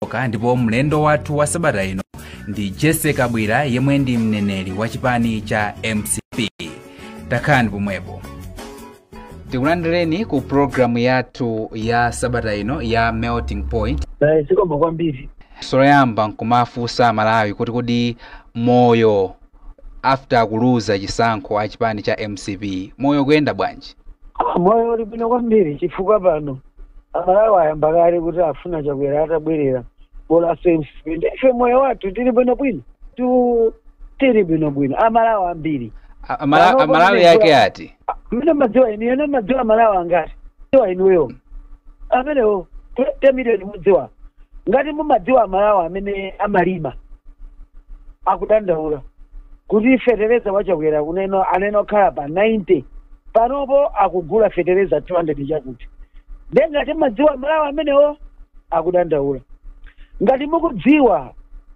Oka ndipo mlendo wathu wa sabata ino ndi Jesse Kabwira, yemwe ndi mneneri wa chipani cha MCP. Takhalani pomwepo. Tikulandireni ku programu yathu ya sabata ino ya Melting Point. Zikomo kwambiri. Soyamba nkumafunsa Malawi kuti kodi moyo after kuluza chisankho a chipani cha MCP, moyo kuyenda bwanji? Ah, moyo uli bwino kwambiri, chifukwa pano Amalawi ayamba kale kuti afuna Chakwera atabwerera, bola MCP. Ndife moyo wathu tili bwinobwino, tu tili bwinobwino, Amalawi ambiri. Panopo Amalawi mene yake ati? Mene madziwa inu, ene madziwa Malawi angati? Dziwa inuyo amenewo 10 miliyoni mudziwa? Ngati mumadziwa Amalawi amene amalima akudandaula kuti fetereza waChakwera kuneno anene okhala pa 90, panopo akugula fetereza 200 chakuti. Nde ngati mumadziwa Amalawi amenewo akudandaula, ngati mukudziwa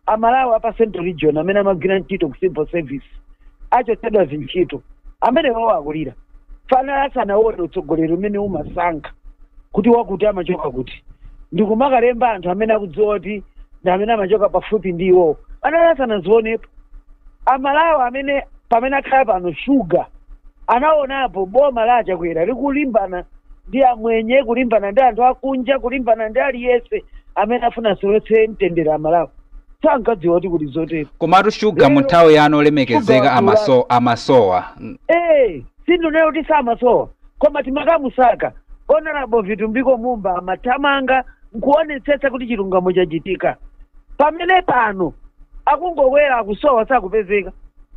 Amalawi apa Central Region amene amagwira ntchito ku civil service achotsedwa zintchito, amenewo akulira fana asanaone utsogoleri umene umasankha kuti wakuti amachoka kuti, ndikumakalemba anthu amene akudziwa kuti ndi amene amachoka pafupi ndi iwowo, anali asanazionepo. Amalawi amene pamene akhala pano shuga anaonapo boma la Chakwera likulimbana ndi amwenye, kulimbana ndi anthu akunja, kulimbana ndi aliyense amene afuna asoletse mtendere Amalawi, sankadziwa kuti kuli zotero. Komatu shuga mu Lero nthawi yanu olemekezeka shuga amasowa. Eh, sindunena kuti samasowa, koma timakamusaka Honorable Vitumbiko Mumba, amathamanga nkuonetsetsa kuti chilungamo chachitika. Pamene pano akungokwera, akusowa, sakupezeka.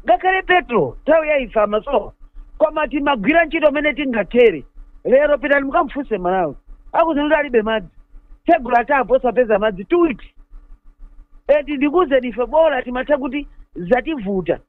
Ngakhale petrol nthawi ya ife amasowa, koma timagwira ntchito mene tingathere. Lero pitani mukamfunse Malawi, akuti kuti alibe madzi, tsegula tapo osapeza madzi 2 weeks. Eti ndikuwuzeni, ife bola timatha kuti zativuta,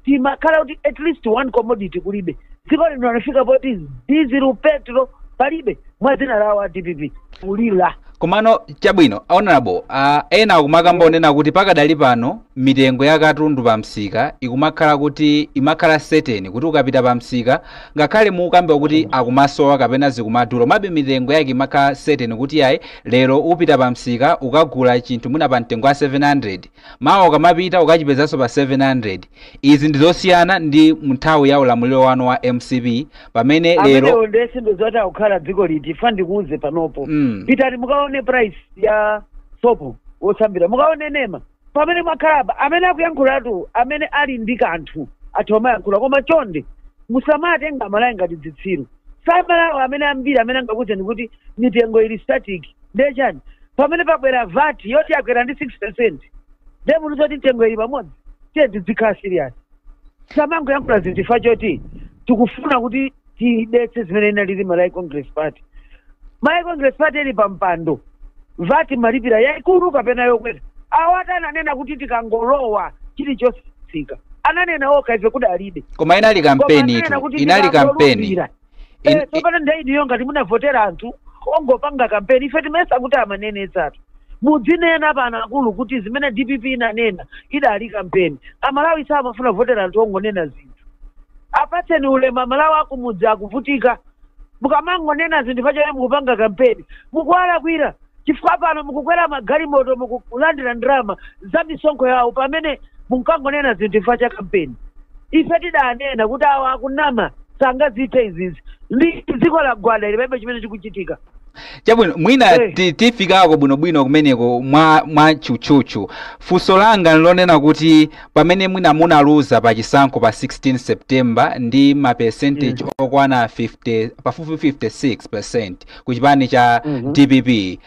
timakhala kuti at least one commodity kulibe. Dziko lino anafika poti diesel, petrol palibe mwa dzina lawo a DPP kulira. Komano chabwino, Honorable, ena akumakamba onena kuti pakadali pano mitengo ya katundu pa msika ikumakhala kuti imakhala certain, kuti ukapita pa msika, ngakhale mukambe kuti akumasowa kapena zikumadula, komabe mitengo yake imakhala certain, kuti yayi, lero upita pa msika ukagula chinthu mwina pa mtengo wa 700, mawa ukamapita ukachipezanso pa 700. Izi ndi zosiyana ndi nthawi ya ulamuliro wanu wa MCP, pamene lero Amenewo ndiye sindu zoti akukhala dziko liti. Fa ndikuuze panopo, pitani mukaone price ya sopo wosambira, mukaone nema pamene mwakhalapa. Amene akuyankhulatu, amene ali ndi kanthu athu amayankhula, koma chonde musamatenga Amalawi ngati zitsiru. Samalawi amene ambiri amene angakuuzeni kuti mitengo ili static ndiye chani, pamene pabwera VAT yoti yakwera ndi 6%, ndiye munthu zoti mitengo ili pamodzi? Tiye tizikhala serious, samangoyankhula zinthu chifukwa choti tikufuna kuti tidetse zimene inalili Malawi Congress Party. Malawi Congress Party ili pampando, VAT malipira yaikulu kapena yokwera? Awo atananena kuti tikangolowa chilichonse tsika, ananena okha, ife kudalibe. Koma inali kampeni Koma ananena itu kuti inali kampeni. tikangolumbira. Tsopano ndainiyo ngati munavotera anthu ongopanga kampeni, ife timayesa kuti amanenetsatu. Mudzinena pano akulu kuti zimene DPP inanena idali kampeni. Amalawi samafuna kuvotera anthu ongonena zinthu. Apatseni ulemu Amalawi akumudzi akuvutika. Mukamangonena zinthu pachene mukupanga kampeni, mukuwalakwira, chifukwa pano mukukwera magalimoto, mukulandira ndalama za misonkho yawo, pamene munkangonena zinthu chifukwa cha kampeni. Ife tidanena kuti awa akunama, sangazithe izizi, ndi dziko la gwada ili, palibe chimene chikuchitika. Chabwino, mwina tifikako bwinobwino kumeneko mwa tchutchutchu. Funso langa nlonena kuti pamene mwina munaluza pa chisankho pa 16 September ndi ma percentage okwana 50, pafupi 56% ku chipani cha DPP,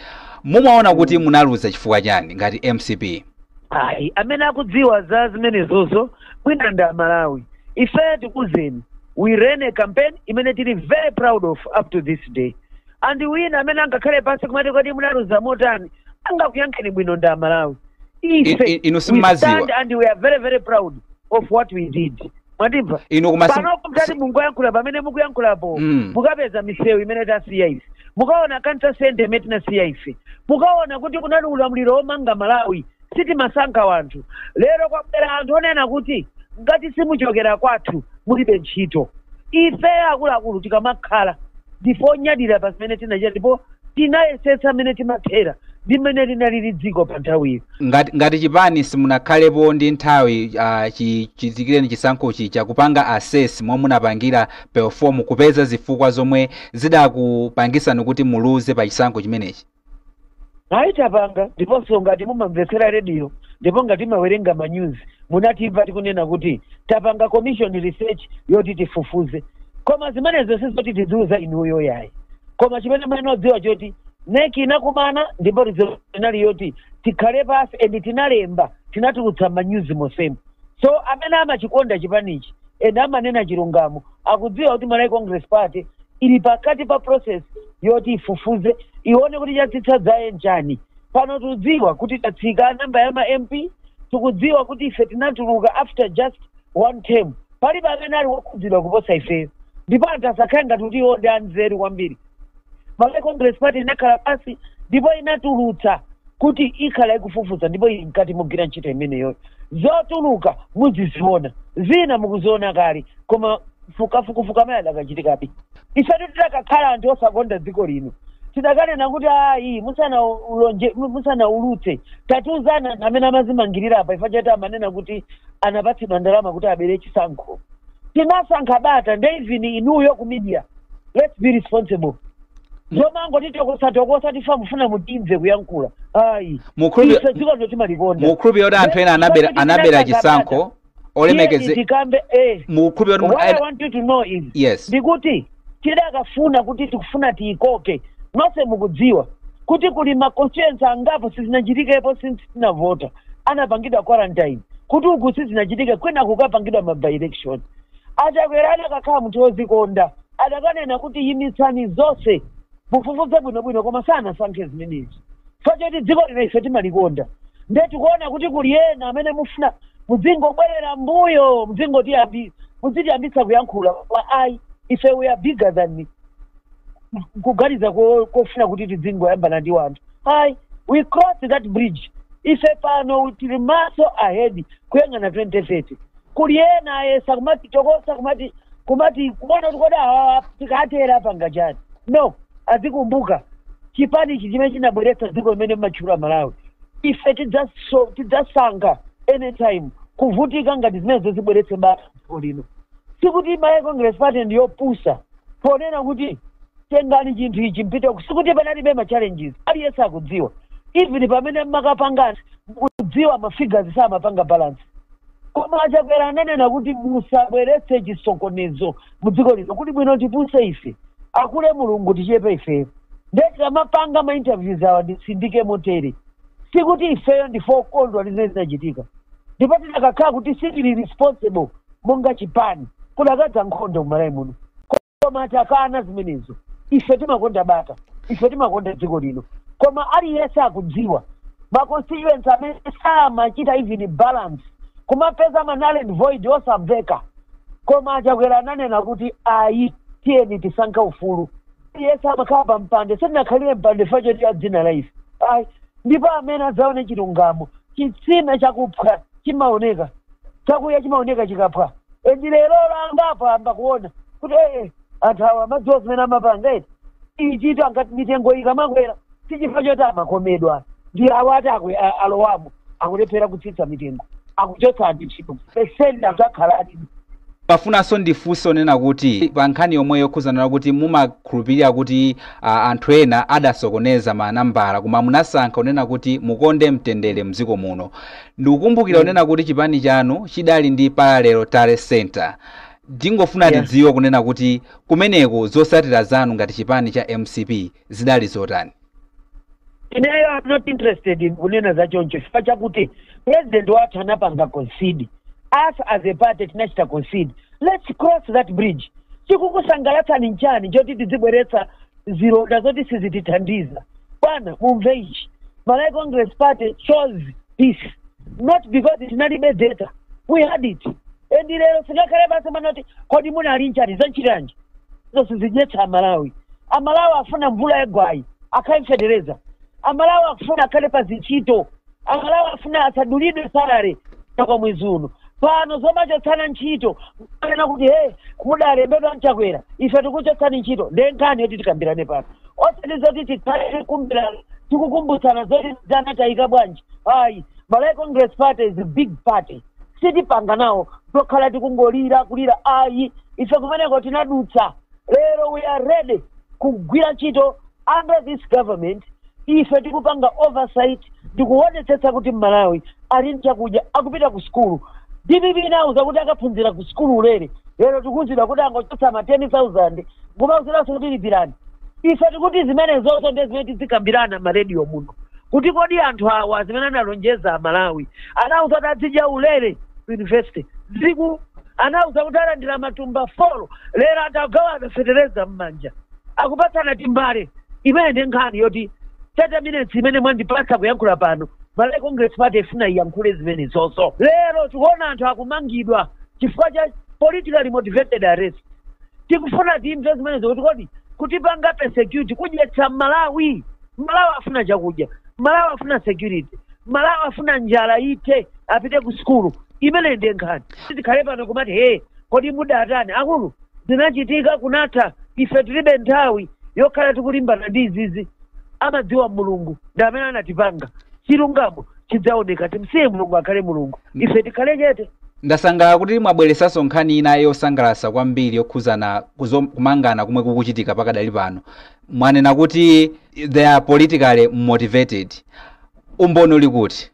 mumaona kuti munaluza chifukwa chani ngati MCP? Ayi, amene akudziwa za zimenezozo mwina ndi Amalawi. Ife tikuzeni, we ran a campaign imene tili very proud of up to this day, and wina amene angakhale pansi kumati kodi munaluza motani, angakuyankheni bwino ndi Amalawi. Ife Inu we simmaziwa. stand and we are very very proud of what we did. Mwandimva? Inu koma Panopo mtati mungoyankhula pamene mukuyankhulapo, mukapeza misewu imene tasiya ife, mukaona cancer center imene tinasiya ife, mukaona kuti kunali ulamuliro womanga Malawi. Sitimasankha wanthu. Lero kwabwera anthu onena kuti ngati simuchokera kwathu mulibe ntchito. Ife akuluakulu tikamakhala ndife onyadira pa zimene tinachita, ndipo tinayesetsa mmene timathera. Ndi mmene linalili dziko pa nthawiyo. Ngati chipani simunakhalepo ndi nthawi chichitikireni chisankho chija kupanga assess momwe munapangira perform, kupeza zifukwa zomwe zidakupangisani kuti muluze pa chisankho chimenechi? Ayi, tapanga. Ndiponso ngati mumamvetsera radio, ndipo ngati mawerenga ma news, munatimva tikunena kuti tapanga commission research yoti tifufuze. Koma zimenezo sizoti tidziuza inuyo yayi, koma chimene munodziwa choti NEC inakumana, ndipo resolution inali yoti tikhale pasi, and tinalemba, tinatulutsa ma news mosemo. So amene amachikonda chipanichi and amanena chilungamo akudziwa kuti Malawi Congress Party ili pakati pa process yoti ifufuze, ione kuti chatsitsa dzaye nchani. Pano tikudziwa kuti tatsika namba ya ma MP. Tikudziwa kuti ife tinatuluka after just one term. Palibe amene ali wokhudzidwa kuposa ifeyo, ndipo anthu asakhale ngati kuti iwo ndi anzeru kwambiri. Malawi Congress Party inakhala pasi ndipo inatulutsa kuti ikhala ikufufuza, ndipo ili mkati mugwira ntchito imeneyo. Zotuluka muziziona, zina mukuziona kale, koma fukafukufuka amene adakachitikabe. Ifetu tidakakhala anthu osakonda dziko lino, tidakanena kuti ayi, musana ulonje, musana ulutse, tatiuzana anthu amene amazimangirira apa. Ifa chati amanena kuti anapatsidwa ndalama kuti abere chisankho. Tinasankha bata. Nde even inuyo ku media, let's be responsible. Zomangoti tokosa tifa mufuna mutimve kuyankhula, ayi. Ife dziko lino timalikonda. Mukhulupirira kuti anthu ena anabera chisankho, olemekeze? Tikambe. Mukhulupirira kuti What I want you to know is, ndikuti tidakafuna kuti tikufuna tiyikoke, nonse mukudziwa kuti kuli ma constituency angapo sizinachitikepo since tinavota, anapangidwa quarantine kuti uku sizinachitike, kwina kukapangidwa ma by election. Achakwera anakakhala munthu wozikonda, adakanena kuti yimitsani zonse, mufufuze bwinobwino, koma sanasankhe zimenezi fachoti dziko lino ife timalikonda. Nde tikuona kuti kuli ena amene mufuna muzingobwerera mbuyo, muzitiyambitsa kuyankhula. Kwa ayi, ife we are bigger than kuganiza kofuna kuti tidzingoyambana ndi wanthu. Ayi, we cross that bridge. Ife pano tili maso ahead kuyang'ana 2030. Kuli ena ayesa kumati tokosa, kumati kuona kuti kodi awa tikatera panga chani. No, azikumbuka chipani ichi chimene chinabweretsa dziko limene mmatchula Malawi. Ife tidzasankha anytime kuvutika ngati zimenezo zibweretse bata dziko lino. Sikuti Malawi Congress Party ndiyopusa ponena kuti tengani chinthu ichi mpite. Sikuti panalibe ma challenges, aliyense akudziwa. Even pamene mmakapangana, mukudziwa ma figures samapanga balance, koma Achakwera ananena kuti musabweretse chisokonezo mu dziko lino, kuti bwino tipuse ife, akule Mulungu, tichepe ifeyo. Ndeti amapanga ma interviews awa, nditsindike motere, sikuti ifeyo ndife okondwa ndi zimene zinachitika, ndipo tidakakhala kuti sitili responsible monga chipani, kudakadza nkhondo kumalawi muno. Koma takana zimenezo. Ife timakonda bata, ife timakonda dziko lino, koma aliyense akudziwa ma constituents amene samachita even balance, kumapeza ma null and void osamveka. Koma Achakwera ananena kuti ayi, tiyeni tisankhe ufulu. Aliyense amakhala pa mpande, sitinakhalire mpande fachoti ya dzina la ife, ayi. Ndipo amene adzaone chilungamo, chitsime chakuphwa chimaoneka, chakuya chimaoneka chikaphwa. And lero langapo amba kuona kuti anthu awa amadziwa zimene amapanga eti. Ichito angati mitengo ikamakwera sichifukwa choti amakomedwa ndi awo ati alowamo, akulephera kutsitsa mitengo, akuchotsa anthu ntchito, percent anthu akhala alibe. Pafunanso ndifunse onena kuti pa nkhani yomwe yokhuzana kuti mumakhulupirira kuti anthu ena adasokoneza manambala, koma munasankha onena kuti mukonde mtendere mdziko muno. Ndikukumbukira onena kuti chipani chanu chidali ndi parallel tally center. Ndingofuna tidziwe kunena kuti kumeneko zotsatira zanu ngati chipani cha MCP zidali zotani? Ineyo I'm not interested in kunena zachoncho, chifukwa chakuti president wathu anapanga concede, us as a party tinachita concede. Let's cross that bridge. Chikukusangalatsani nchani choti tizibweretsa zilonda zoti sizitithandiza? Bwana, mumve ichi: Malawi Congress Party chose peace, not because tinalibe data. We had it. And lero singakhale basi manoti kodi munali nchani zanchitanji izo sizidyetsa Amalawi. Amalawi afuna mvula yagwayi akhale mfetereza, Amalawi afuna akhale pa zintchito, Amalawi afuna asadulidwe salary kwa mwezi uno. Pano zomachotsana ntchito, kapena kuti he, mudalembedwa mchakwera, ife tikuchotsani ntchito, ndiye nkhani yoti tikambirane pano, osati zoti tikhale tikumbira. Tikukumbutsana zoti zanatayika bwanji. Ayi, Malawi Congress Party is a big party. Sitipanga nawo tokhala tikungolira kulira, ayi. Ife kumeneko tinadutsa. Lero we are ready kugwira ntchito under this government. Ife tikupanga oversight, ndikuonetsetsa kuti Mmalawi ali ndi chakudya, akupita ku sukulu. DPP inauza kuti akaphunzira ku sukulu ulere. Lero tikuwuzidwa kuti angochotsa ma 10,000, ngumauziranso kuti lipirani. Ife tikuti zimene zonse ndi zimene tizikambirana marediyo muno, kuti kodi anthu awa zimene analonjeza Amalawi, anauza kuti azidya ulere ku university, ziku anauza kuti alandira matumba 4, lero atagawana fetereza m'manja, akupatsana timbale. Imene ndi nkhani yoti 30 minutes imene mwandipatsa kuyankhula pano, Malawi Congress Party ifuna iyankhule zimene zonso. Lero tikuona anthu akumangidwa chifukwa cha politically motivated arrest. Tikufuna timve zimenezo, kuti kodi kutipanga persecute, kudyetsa Malawi? Malawi afuna chakudya, Malawi afuna security, Malawi afuna njala ite, apite ku sukulu. Imene ndiye nkhani. Tikhale pano kumati, "He, kodi mudatani?" Akulu, zinachitika kunatha. Ife tilibe nthawi yokhala tikulimbana ndi izizi. Amadziwa Mulungu ndi amene anatipanga. Chilungamo chidzaoneka. Timsiye Mulungu akhale Mulungu, ife tikhale chete. Ndasangalala kuti mwabweresanso nkhani ina yosangalatsa kwambiri yokhuzana kumangana kumwe kukuchitika pakadali pano. Mwanena kuti they are politically motivated. Umboni uli kuti?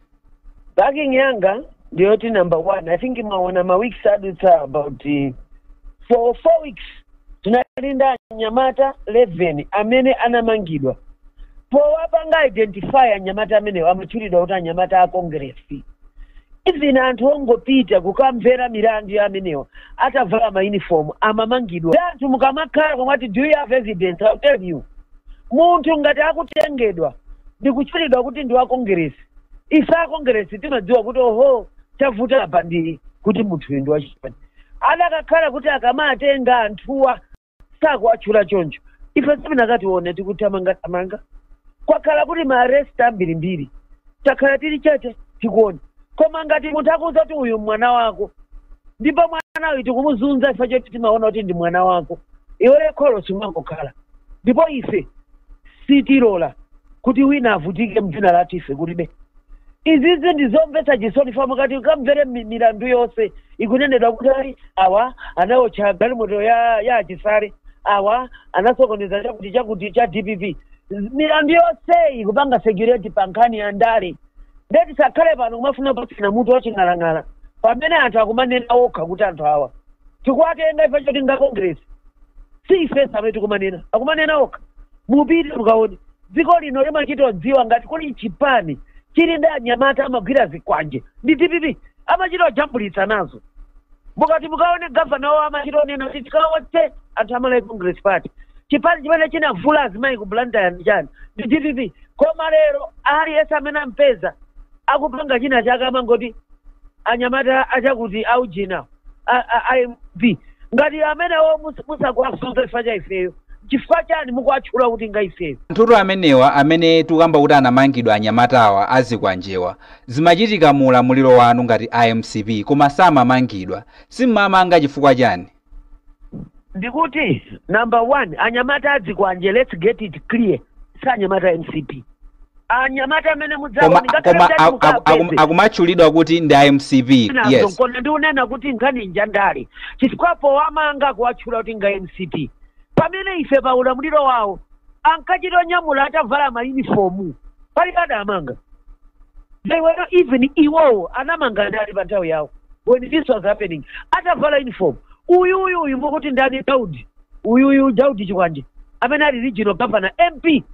Backing yanga ndiyoti, number one, I think maona ma weeks adutsa, about for 4 weeks, tinalinda anyamata 11 amene anamangidwa. Powapanga identify anyamata amenewo, amatchulidwa kuti anyamata a Kongresi. Even anthu ongopita kukamvera milandu ya amenewa atavala mauniform amamangidwa. Anthu mukamakhala komati, "Do you have evidence?" I'll tell you, munthu ngati akutengedwa ndikutchulidwa kuti ndi wa Kongresi, ife a Kongresi timadziwa kuti oho, chavuta apa ndi kuti munthuyu ndi wachipani. Adakakhala kuti akamatenga anthuwa sakuwatchula choncho, ife sitinakatione tikuthamangathamanga. Kwakhala kuti ma arrest ambirimbiri, takhala tili chete tikuona. Koma ngati munthu akuwuza kuti uyu mwana wako, ndipo mwana uyu tikumuzunza ife choti timaona kuti ndi mwana wako, iwe kholo sumangokhala. Ndipo ife sitilola kuti wina avutike mdzina lathu. Ife kulibe. Izizi ndizomvetsa chisoni. Fa mukati kamvere milandu yonse ikunenedwa kuti ayi, awa anawotcha galimoto ya achisale, awa anasokoneza chakuti chakuti cha DPP. Milandu yonse ikupanga security pa nkhani ya ndale. Ndeti sakhale pano kumafuna kupatsana mutu waching'alang'ala pamene anthu akumanena okha kuti anthu awa tikuwatenga ife choti nga Congress. Si ifenso amene tikumanena, akumanena okha. Mupite mukaone, dziko lino limachitodziwa ngati kuli chipani chili ndi anyamata amagwira zikwanje ndi DPP, amachita ojambulitsa nazo. Mukati mukaone, gavana wawo amachita onena kuti tikawotche anthu Amalawi Congress Party. Chipani chimene chinavula azimayi ku Blantyre ndi chani? Ndi DPP. Koma lero aliyense amene ampeza akupanga china chake amangoti anyamata achakuti aujina imp. Ngati amenewo musakuwasunza chifukwa cha ifeyo, chifukwa chani mukuwatchula kuti nga ifeyo? Anthutu amenewa amene tikukamba kuti anamangidwa, anyamatawa azikwanjewa, zimachitika mu ulamuliro wanu ngati IMCP, koma samamangidwa. Simmamanga chifukwa chani? Ndikuti number one, anyamata azikwanje, let's get it clear, si anyamata MCP. Anyamata amene Koma mudzaone ngakhale koma mutati mukapeze akumatchulidwa kuti ndi IMCP. Yes. Kona ndikunena kuti nkhani njandale, chifukwa powamanga kuwatchula kuti nga MCP, pamene ife pa ulamuliro wawo ankachita onyamula atavala mayunifomu, palibe adamanga. They were not even, iwowo anamanga ndani pa nthawi yawo when this was happening atavala uniform? Uyu uyu uyu mukuti ndani, Daudi uyu uyu, Daudi Chikwanje, amene ali regional governor, MP,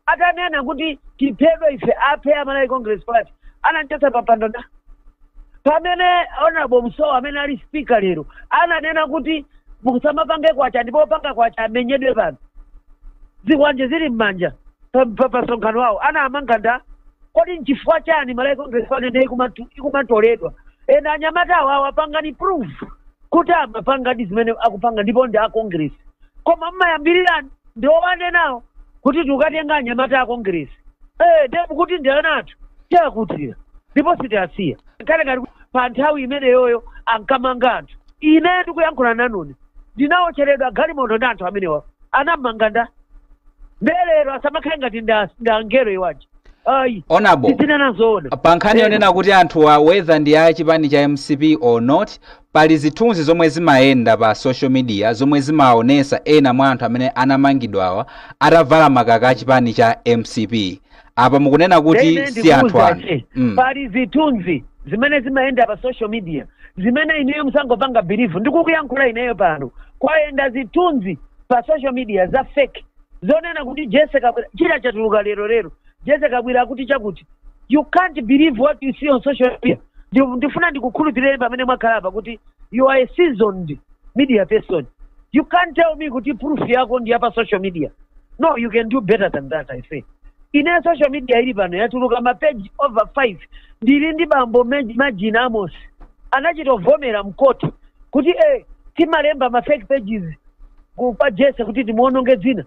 atanena kuti tiphedwe ife, aphe Amalawi Congress Party, anamchotsa papando na pamene Honorable Msowa amene ali speaker lero ananena kuti musamapange kwacha, ndipo panga kwacha amenyedwe pano, zikwanje zili m'manja pa msonkhano wawo, anamanga nda? Kodi nchifukwa chani Malawi Congress Party ndiye ikumatoledwa? Ena anyamata awawa, pangani proof kuti amapangadi zimene akupanga ndipo ndi a Congress. Koma mmayambirirani ndi owanenawo kuti tikukatenga anyamata a Congress, ndiye kuti ndi ana athu, tiyakutira ndipo sitiyasiya. Kale ngati pa nthawi imeneyoyo ankamanga anthu, ine ndikuyankhula nanuni ndinawotcheredwa galimoto ndi anthu amenewa. Anamanga nda? Ndelero asamakhale ngati ndi angelo iwaja. Ayi. Honorable, Tizinena zoona. Pa nkhani yonena kuti anthu whether ndi a chipani cha MCP or not, pali zithunzi zomwe zimayenda pa social media zomwe zimaonesa ena mwa anthu amene anamangidwawa atavala makaka a chipani cha MCP. Apa mukunena kuti Ine si anthu ndikuwuza anu. che, pali zithunzi zimene zimayenda pa social media zimene ineyo musangopanga believe. Ndikukuyankhula ineyo pano, kwayenda zithunzi pa social media za fake zonena kuti Jesse Kabwira, chila chatuluka lero lero, Jesse Kabwira akuti chakuti. You can't believe what you see on social media. Ndifuna ndikukhulupirire pamene mwakhala apa kuti you are a seasoned media person. You can't tell me kuti proof yako ndi pa social media. No, you can do better than that. I say ine social media ili pano yatuluka ma page over 5. Ndili ndi bambo Majina Amos anachitovomera mkoti kuti timalemba ma fake pages kwa Jesse kuti timuononge dzina.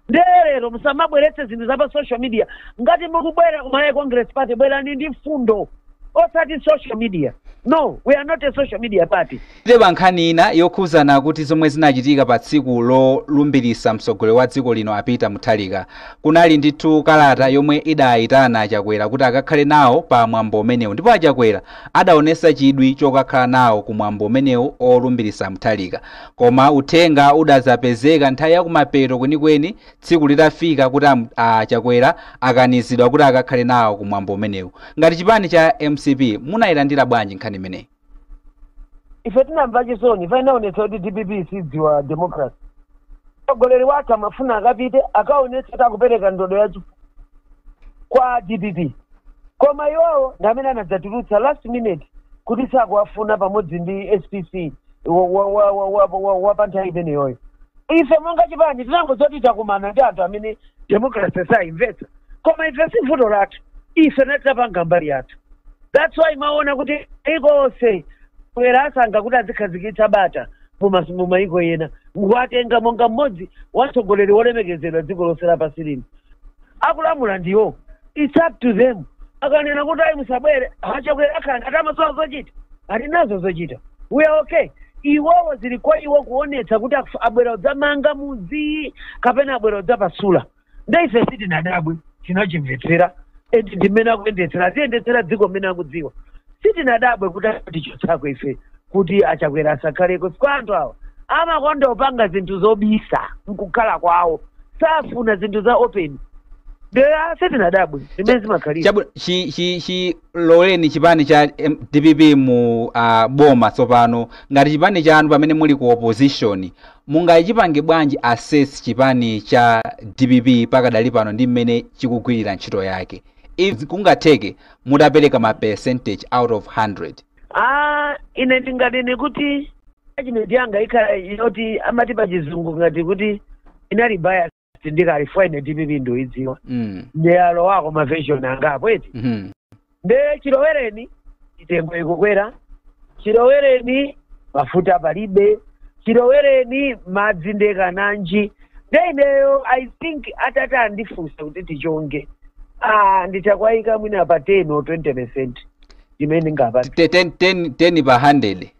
Ndelero musamabweretse zinthu za pa social media. Ngati mukubwera ku Malawi Congress Party, bwerani ndi mfundo, osati social media. No, we are not a social media party. Tite nkhani ina yokhuzana kuti zomwe zinachitika pa tsiku lolumbirisa mtsogoleri wa dziko lino a Peter Mutharika. Kunali ndithu kalata yomwe idayitana Achakwera kuti akakhale nawo pa mwambo umenewu, ndipo Achakwera adaonesa chidwi chokakhala nawo ku mwambo umenewu olumbirisa Mutharika, koma uthenga udazapezeka nthawi yakumapeto kwenikweni tsiku litafika kuti Achakwera akanizidwa kuti akakhale nawo ku mwambo umenewu. Ngati chipani cha MCP, munayilandira bwanji nkhani imeneyi? Ife tinamva chisoni. Painaonetsa kuti DPP sidziwa democracy. Mtsogoleri wathu amafuna akapite akaonetsa kuti akupereka ndodo yachifu kwa DPP, koma iwowo ndi amene anadzatulutsa last minute kuti sakuwafuna pamodzi ndi SPC wa pa nthawi imeneyoyo. Ife monga chipani tinangozoti takumana ndi anthu amene democracy sayimvetsa, koma ife si vuto lathu. Ife natitapanga mbali yathu. That's why maona kuti iko onse kwera asankha kuti azikhazikitsa bata mumayiko ena, nkuwatenga monga mmodzi wa mtsogoleri wolemekezedwa dziko lonse lapansi lino. Akulamula ndiwo, it's up to them. Akanena kuti ayi, musabwere, achakwera akhala ngati amasowa zochita, ali nazo zochita. We are okay. Iwowo zili kwa iwo kuonetsa kuti abwera kudzamanga mudzi kapena abwera kudzapasula. Nde ife sitinadabwe, tinachimvetsera, and ndimene akuyendetsera, aziyendetsera dziko mmene akudziwa. Sitinadabwe kuti tichotsako ife kuti Achakwera asakhaleko, chifukwa anthu awa amakonda kupanga zinthu zobisa nkukhala kwawo, safuna zinthu za open. Nde sitinadabwe, zimene zimakhalira. Chabu chi chi chi loleni chipani cha DPP mu boma tsopano, ngati chipani chanu pamene muli ku opposition, mungachipange bwanji assess chipani cha DPP pakadali pano ndi mmene chikugwirira ntchito yake, if kungatheke mutapereka ma percentage out of 100? Ah, ine ndinganene kuti judgment yanga ikhala yoti amati pa Chizungu ngati kuti inali bias. Ndikali ine DPP ndoidziwa, ndiyalo wako ma version angapo eti. Nde chilowereni mitengo ikukwera, chilowereni mafuta palibe, chilowereni madzi ndekananji. Nde ineyo I think atati andifunsa kuti tichonge, ah, ndichakwayika mwina pa 10 or 20% imene ngapati. 10 10 10 pa 100?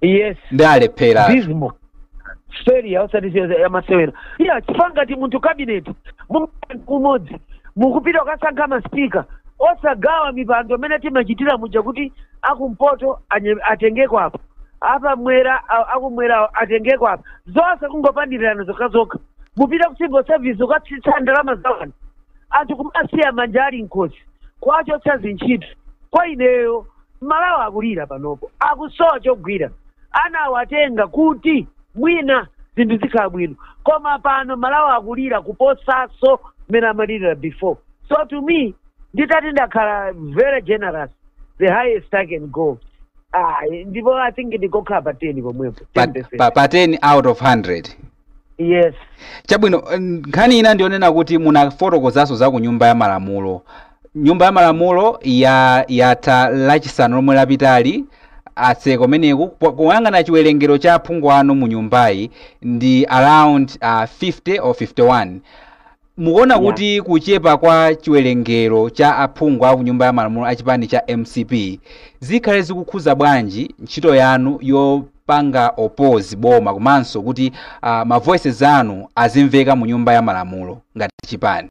Yes. Ndi alephera. Dismal failure, osati yamasewera iya. Chifukwa ngati munthu cabinet umodzi mukupita kukasankha maspika, osagawa mipando amene timachitira muja kuti akumpoto atengeko apa, apa mwera akumwera atengeko apa, zonse kungopandirirana zokhazokha. Mupita ku civil service ukatsitsa ndalama za anthu, anthu kumasiya manja ali nkhosi, kwachotsa zintchito. Kwa ineyo, Malawi akulira panopo, akusowa chogwira. Anawatenga kuti mwina zinthu zikhala bwino, koma pano Malawi akulira kuposaso mmene amalirira before. So to me, nditati ndakhala very generous, the highest I can go, ah, ndipo I think ndikokhala pa 10 pomwepo. 10%. Pa 10 out of 100? Yes. Chabwino. Nkhani ina ndionena kuti munafotokozanso za ku Nyumba ya Malamulo. Nyumba ya Malamulo ya yatha Lachisanu lomwe lapitali, atseka kumeneku. Kuyang'ana chiwerengero cha aphungu anu mu nyumbayi ndi around 50 or 51. Mukuona kuti kuchepa kwa chiwerengero cha aphungu a ku Nyumba ya Malamulo a chipani cha MCP zikhale zikukhuza bwanji ntchito yanu yopanga oppose boma, komanso kuti ma voices anu azimveka mu Nyumba ya Malamulo ngati chipani?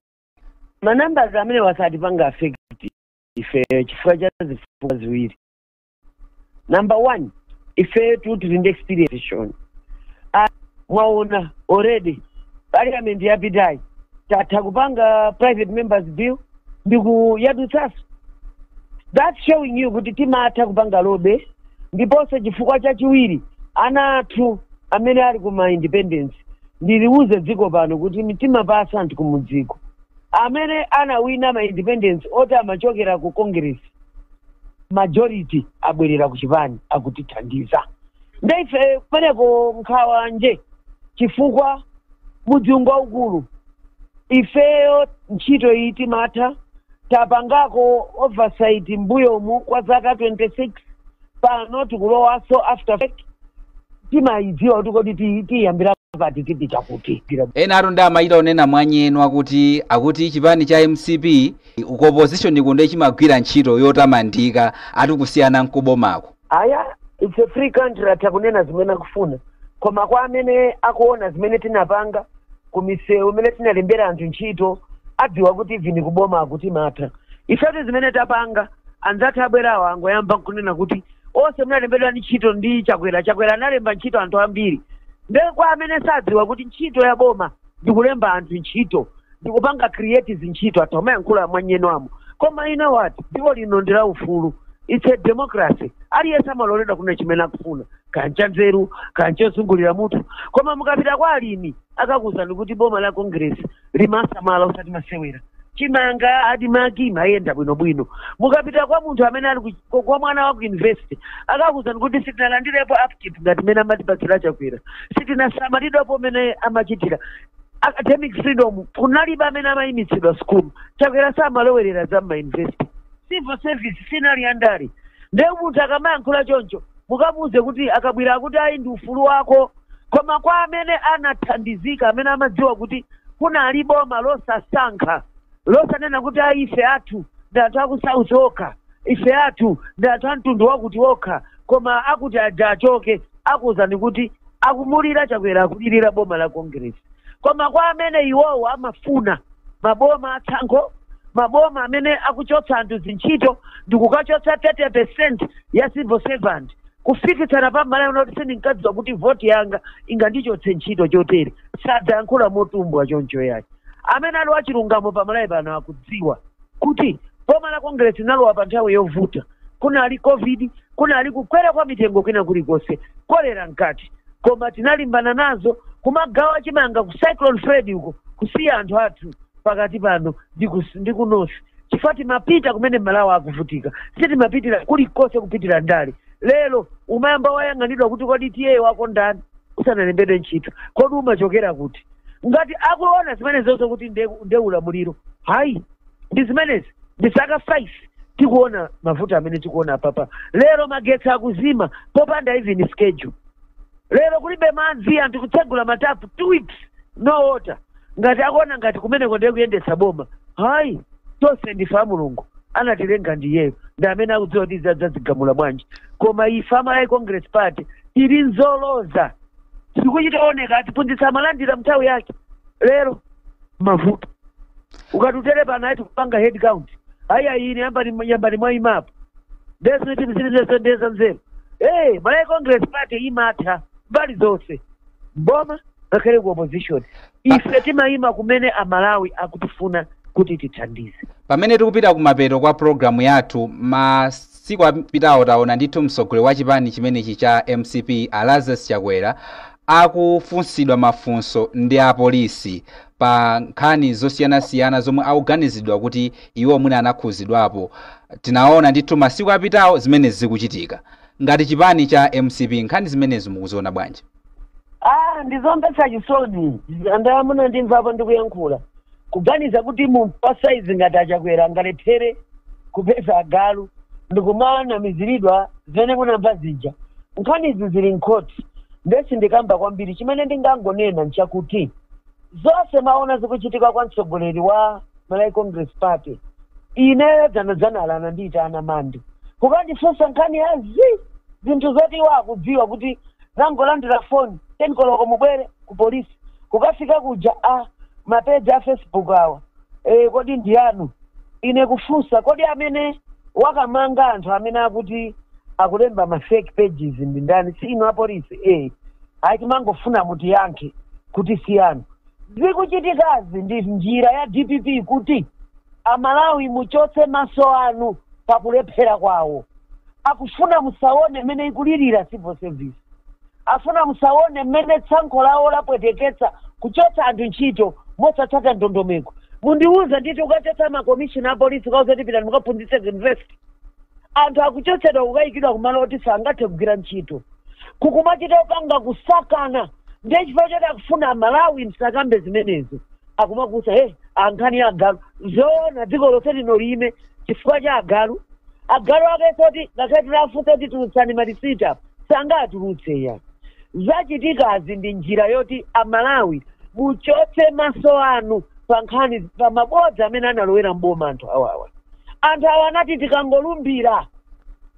Manambers amene wasatipanga affect ife chifukwa cha zifukwa ziwiri. Number one, ife tili ndi experience. Mwaona already parliament yapitayi tatha kupanga private members bill ndikuyadutsaso. That's showing you kuti timatha kupanga lobby. Ndiponso chifukwa chachiwiri, ana athu amene ali kuma independence, ndiliuze dziko pano kuti timapasa anthu kumudziko amene anawina ma independence oti amachokera ku Congress, majority abwerera ku chipani, akutithandiza. Ndeife kumeneko nkhawa nje, chifukwa mudziungu waukulu ifeyo ntchito iyi timatha. Tapangako oversight mbuyomu kwa zaka 26, pano tikulowaso after, timayidziwa kuti kodi tiyambira pati, tipita kuti. Ena atu ndi amayita onena mwanyenwa kuti akuti chipani cha MCP ku opposition kunde chimagwira ntchito yotamandika, ati kusiyana nkubomako. Aya, it's a free country, atha kunena zimene akufuna, koma kwa amene akuona zimene tinapanga ku misewu, imene tinalembera anthu ntchito, adziwa kuti even kuboma akuti matha. Ifetu zimene tapanga, anzathu abwerawo angoyamba nkunena kuti onse munalembedwa ndi ntchito ndi Chakwera. Chakwera analemba ntchito anthu ambiri. Nde kwa amene sadziwa kuti ntchito ya boma ndikulemba anthu ntchito, ndikupanga create zintchito, athu amayankhula mwanyenwamo. Koma ine wati dziko lino ndi la ufulu, it's a democracy, aliyense amaloledwa kuna chimene akufuna, kancha nzeru, kancha ozungulira mutu. Koma mukapita kwa alimi akakuwuzani kuti boma la Congress limasamala usati masewera, chimanga ADMARC mayenda bwinobwino. Mukapita kwa munthu amene ali kwa mwana wa ku university akakuwuzani kuti sitinalandirepo upkeep ngati mene amatipatsira Chakwera, sitinasamalidwapo mene amachitira. Academic freedom kunalibe amene amayimitsidwa school, Chakwera samalowerera za ma university. Civil service sinali andali. Ndiye munthu akamayankhula choncho, mukamuuze kuti akabwera akuti ayi, ndi ufulu wako. Koma kwa amene anathandizika, amene amadziwa kuti kunali boma losasankha, losanena kuti ayi, ife athu ndi anthu aku South okha, ife athu ndi anthu a mtundu wakuti okha, koma akuti aja achoke, akuwuzani kuti akumulira Chakwera, akulirira boma la Congress. Koma kwa amene iwowo amafuna maboma atsankho, maboma amene akuchotsa anthu zintchito ndikukachotsa 30% ya civil servant, kufikitsana pamalayo kuti sindinkadziwa kuti voti yanga ingandichotse ntchito chotere, sadzayankhula motumbwa choncho yayi. Amene ali wachilungamo pamalayi pano akudziwa kuti boma la Congress linalowa pa nthawi yovuta. Kunali COVID, kunali kukwera kwa mitengo kwina kulikonse, kolera mkati, koma tinalimbana nazo, kumagawa chimanga ku Cyclone Freddy uko, kusiya anthu athu pakati pano ndi ku north, chifukwa timapita kumene Malawi akuvutika, sitimapitira kulikonse kupitira ndale. Lero umayamba wayang'anidwa kuti kodi tiye wako ndani usanalembedwe ntchito, kodi umachokera kuti? Ngati akuona zimene zonse kuti nde ulamuliro, hayi, ndi zimenezi. Ndi zaka 5 tikuona mavuto amene tikuona papa. Lero magetsi akuzima popanda even schedule. Lero kulibe madzi, anthu kutsegula matapu 2 weeks no water. Ngati akuona ngati kumeneko ndiye kuyendetsa boma, hayi, tonse ndife a Mulungu, anatilenga ndiyeyo, ndi amene akudziwa kuti zadzazigamula bwanji. Koma ife a Malawi Congress Party tili nzoloza, tikuchitaoneka atiphunzitsa, amalandira mnthawi yake. Lero mavuto ukatutere pano ayi tikupanga head count, ayi ayi, ine yambani, yambani mwa imapo ndezindeza nzeru. Hey, Malawi Congress Party imatha mbali zonse, mboma ngakhale ku opposition. Ife timayima kumene Amalawi akutifuna kuti tithandize. Pamene tikupita kumapeto kwa programu yathu, masiku apitawo taona ndithu mtsogoleri wa chipani chimenechi cha MCP, Lazarus Chakwera, akufunsidwa mafunso ndi apolisi pa nkhani zosiyanasiyana zomwe akuganizidwa kuti iwo mwina anakhuzidwapo. Tinaona ndithu masiku apitawo zimene zikuchitika. Ngati chipani cha MCP, nkhani zimenezi mukuziona bwanji? Ah, ndizomvetsa chisoni. Andamuna ndimvapo ndikuyankhula, kuganiza kuti munthu wa saizi ngati aChakwera angalephere kupeza agalu ndikumanamiziridwa zimene munamva zija. Nkhanizi zili mkhoti, ndesi ndikamba kwambiri. Chimene ndingangonena nchakuti zonse maona zikuchitika kwa mtsogoleri wa Malawi Congress Party, ineyo dzanadzanala anandiyitana Mande kukandifunsa nkhani ya zi zinthu zoti iwo akudziwa kuti nangolandira foni 10 koloko mubwere ku polisi. Kukafika kuja, a mapeji a Facebook awa Kodi ndiyanu? Ine kufunsa, kodi amene wakamanga anthu amene akuti akulemba ma fake pages ndi ndani? Si inu apolisi? Ayi, timangofuna mutiyankhe kuti siyanu. Zikuchitikazi ndi njira ya DPP kuti Amalawi muchotse maso anu pakulephera kwawo. Akufuna musaone mmene ikulirira civil service, afuna musaone mmene tsankho lawo lapweteketsa kuchotsa anthu ntchito mosatsata ndondomeko. Mundiuza nditi ukachotsa makomishina a polisi, ukauza kuti pitani mukaphunzitse ku university, anthu akuchotsedwa kukayikidwa kumalo oti sangathe kugwira ntchito, kukumachita opanga kusakana. Ndiye chifukwa choti akufuna Amalawi msakambe zimenezo, akumakusa he ankhani ya agalu. Zoona, dziko lonse lino lime chifukwa cha agalu? Agalu ake soti ngakhale tinafunsa kuti tulutsani malisita, sangatulutse ya. Zachitikazi ndi njira yoti Amalawi muchotse maso anu pa nkhani, pa mabodza amene analowera mboma anthu awawa. Anthu awa anati tikangolumbira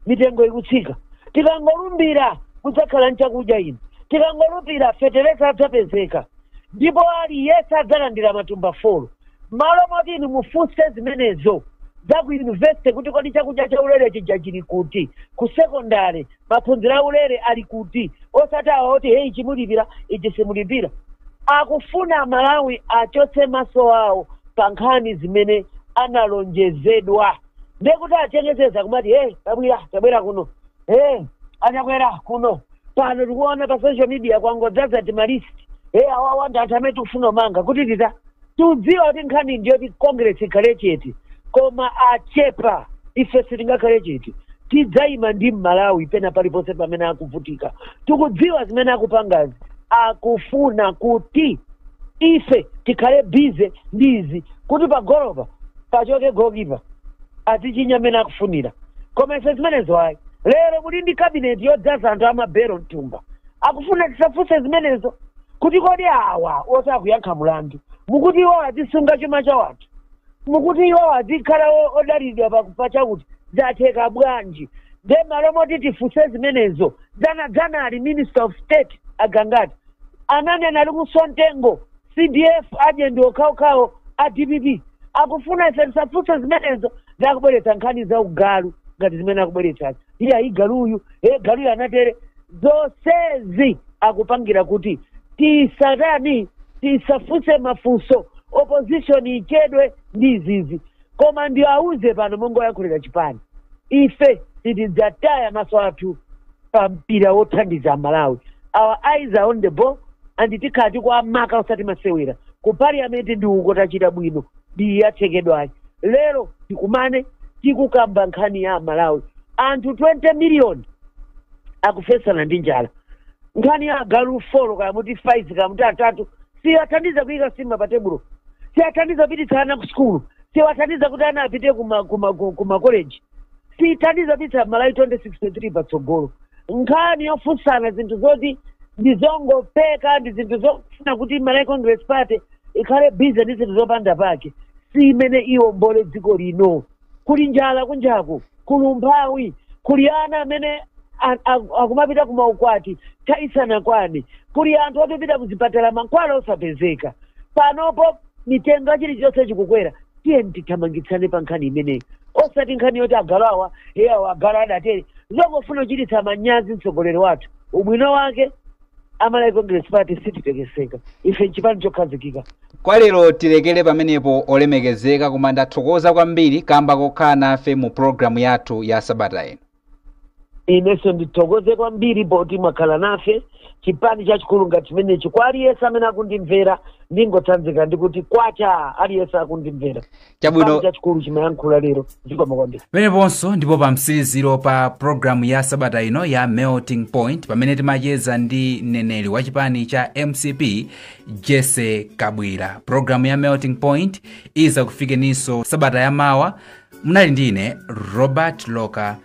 mitengo ikutsika, tikangolumbira kudzakhala nchakudya ino, tikangolumbira fetereza adzapezeka, ndipo aliyense adzalandira matumba 4. Malo moti inu mufunse zimenezo za ku university kuti kodi chakudya cha ulere chija chili kuti, ku sekondari maphunziro aulere ali kuti, osati awa oti heyi chimulipira ichi simulipira. Akufuna Malawi achotse maso awo pa nkhani zimene analonjezedwa. Ndekuti achenjezeza kumati, hey, tabwera, tabwera kuno, hey, achakwera kuno. Pano tikuona pa social media kwangodzaza tima list, hey, awawa ndi anthu amene tikufuna umanga kuti tita tudziwa kuti nkhani ndiyoti Congress ikhale chete, koma achepa. Ife sitingakhale chete, tidzayima ndi Mmalawi pena paliponse pamene akuvutika. Tikudziwa zimene akupangazi, akufuna kuti ife tikhale busy ndi izi kuti pagolopa pachoke goalkeeper azichinya mmene akufunira, koma ife zimenezo ayi. Lero muli ndi cabinet yodzaza anthu amabero mtumba, akufuna tisafunse zimenezo kuti kodi awa osakuyankha mulandu, mukuti iwo azisunga chuma cha wanthu, mukuti iwo azikhala odalidwa pachakuti zatheka bwanji? Nde malo moti tifunse zimenezo, dzana ali Minister of State agangati ananena ali kusontengo CDF adye ndi okhaokhawo a DPP. Akufuna ife tisafunse zimenezo, ndakubweretsa nkhani za ugalu ngati zimene akubweretsazi. Iye ayi, galuyu e galuyu anatere. Zonsezi akupangira kuti tisatani, tisafunse mafunso, opposition ichedwe ndi izizi. Koma ndiawuze pano, mongoyankhulira chipani, ife sitidzataya maso athu pa mpira wothandiza Malawi. Our eyes are on the ball and tikhala tikuamaka osati masewera. Ku parliament ndi uko tachita bwino ndi yatsekedwayi. Lero tikumane tikukamba nkhani ya Malawi, anthu 20 million akufesana ndi njala. Nkhani ya agalu 4 kaya muti 5 kaya muti 3 siyathandiza kuyika sima pa tebulo, siyathandiza kupititsa ana ku sukulu, siyathandiza kuti ana apite kuma college, siyithandiza kupititsa Malawi 2063 patsogolo. Nkhani yofunsana zinthu zoti ndizongopeka, ndi zinthu zofuna kuti Malawi Congress Party ikhale busy ndi zinthu zopanda pake, si imene iwombole dziko lino. Kuli njala kunjaku, kuli umphawi, kuli ana amene akumapita kumaukwati taisanakwane, kuli anthu otipita kuzipatala mankhwala osapezeka. Panopo mitengo ya chilichonse chikukwera. Tiye tithamangitsane pa nkhani imeneyi, osati nkhani yoti agalu awa, iyawo agalu adatere, zongofuna kuchititsa manyazi mtsogoleri wathu. Ubwino wake Amalawi Congress Party sititekeseka, ife nchipani chokhazikika. Kwa lero tilekere pamenepo, olemekezeka, koma ndathokoza kwambiri kamba kokhala nafe mu programu yathu ya sabata ino. Inenso ndithokoze kwambiri poti mwakhala nafe. Chipani chachikulu ngati chimenechi, kwa aliyense amene akundimvera, ndingotsanzika ndikuti kwacha aliyense akundimvera. Chabwino. Chipani chachikulu chimayankhula lero. Zikomo kwambiri. Pameneponso ndipo pa mtsiriziro pa programu ya sabata ino ya Melting Point, pamene timacheza ndi mneneri wa chipani cha MCP, Jesse Kabwira. Programu ya Melting Point iza kufikeninso sabata yamawa. Munali ndine Robert Loka.